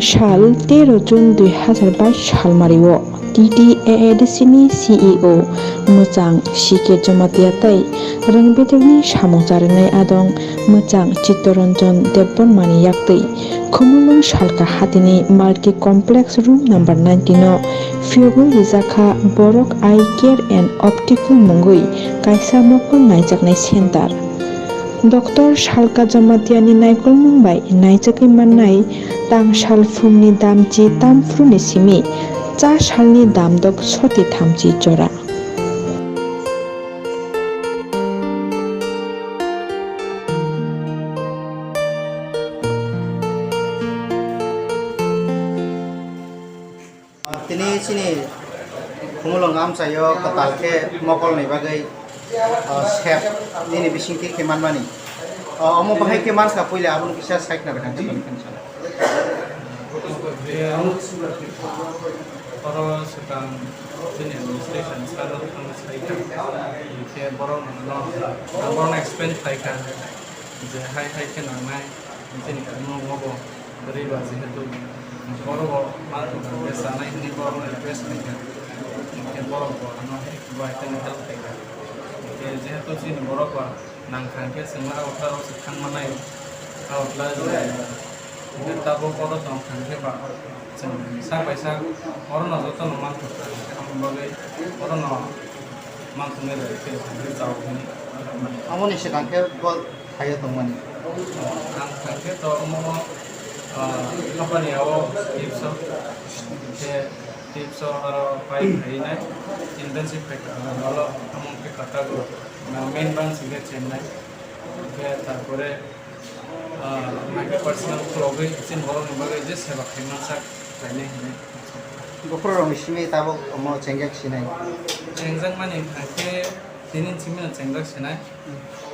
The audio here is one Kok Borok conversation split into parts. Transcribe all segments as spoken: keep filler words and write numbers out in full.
Sal tero June dui hazar bais salmario T T A A D C ni C E O mwchang C K Jamatia tei rwng bedekni samung charinai adong mwchang Chittaranjan Debbarmani yaktwi Khumulwng Salka hatini Multi Complex Room number ninety no phiyogwi rijakha Borok Eye Care and Optical mungwi kaisa mokol naijaknai center. Doctor Salka Jamatiani naikolmung bai naichagwi mannai tang salphungni damchi tamphru ni simi cha salni damdok soti thamchi jora. Tini chini Khumulwng amchaio kwtal khe mokolni bagwi, ah, sep nini bisingtwi khe manmani. Ah, omo bahai khe mankha puila, aboni kisa side na rwkha khe tongkha. Oro swkang chini administration salo thangwi sai kha, khe borok no, borok no explain khai kha je hai hai khe nangnai. Chini Khumulwngo bo kwrwi ba, jehetu borok bo ma tongkha, hwnkhe chanai hwnwi borok no request khaikha, hwnkhe borok bo ano bai kheno help khaikha. Hwnkhe jehetu chini borok ba nangkha, hwnkhe chwngno Agartala o se thang mannai, Agartala je hwnkhe tabuk oro tongkha, hwnkhe ba chwng sak bai sak oro no joto no manthokha, hwnkhe aboni bagwi oro no manthoknai bai khe hwnkhe chao hwnwi. Aboni swkang khe bo Phaiyo tongmani. Ang thangkhe to omo, ah, company o tips o, khe tips o aro pai phainai internship khai ka, alo among khe katago, na main branch khe Chennai, khe tarpore, ah, my personal khulogwi chini borokni bagwi je seba khai mansak khlainai hinwi. Buphuru rokni simi tabuk omo chengjak sinai. Chengjak mani thangkhe tini simi no chengjak sinai.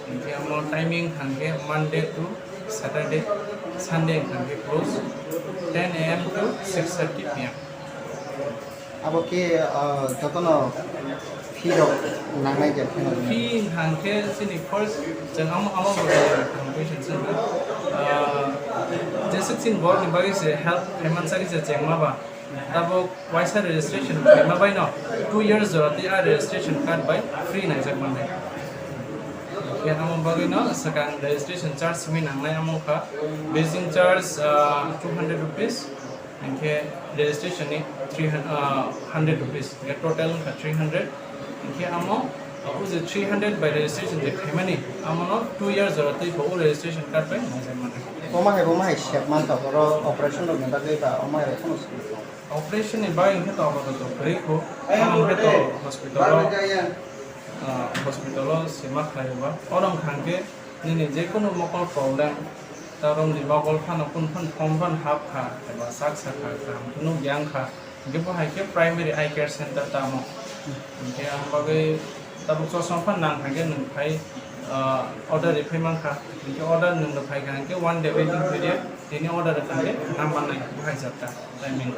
Hwnkhe omo timing hwnkhe Monday to Saturday, Sunday hwnkhe close ten A M to six thirty P M. Abo khe, ah, jotono fee rok nangnai je phano? Fee hwnkhe chini first chwng amo, amo bo compensation se, ah, jeswk chini borokni bagwi se help khaimani chari se chengma ba. Tabuk waisa registration khaima bai no two years jora twi a registration card bai free naijak mannai. Khe amo bagwi no swkang registration charge simi nangnai, amo wngkha visiting charge, ah, two hundred rupees, hinkhe registration ni three hundred, ah, hundred rupees, hinkhe total wngkha three hundred. Hinkhe amo, ah, o je three hundred bai registration je khaimani, amo no two years jora twi bo o registration card bai naijak mannai. Bo ma hai, bo ma hai sep man tok, oro operation rok ni bagwi ba omo hai rok phano simi tongo. Operation ni bagwi hwnkhe to apatot kwrwi kho, omo hwnkhe to hospital o, ah, hospital o sima khlai o ba. Oro wngkha hwnkhe nini je kunu mokol problem, ta romni mokol phano kunu phano form phano hap kha, eba sak sa kha, kaham khe nukya wngkha, hwnkhe bo hai khe primary eye care center tamo. Hwnkhe ang bagwi tabuk chosma phano nang kha khe nwng phai, ah, order rwi phai mankha, hwnkhe order nwng rw phai kha hwnkhe one day waiting period. Tini order rwkha khe ham mannai, bahai jat ta timing.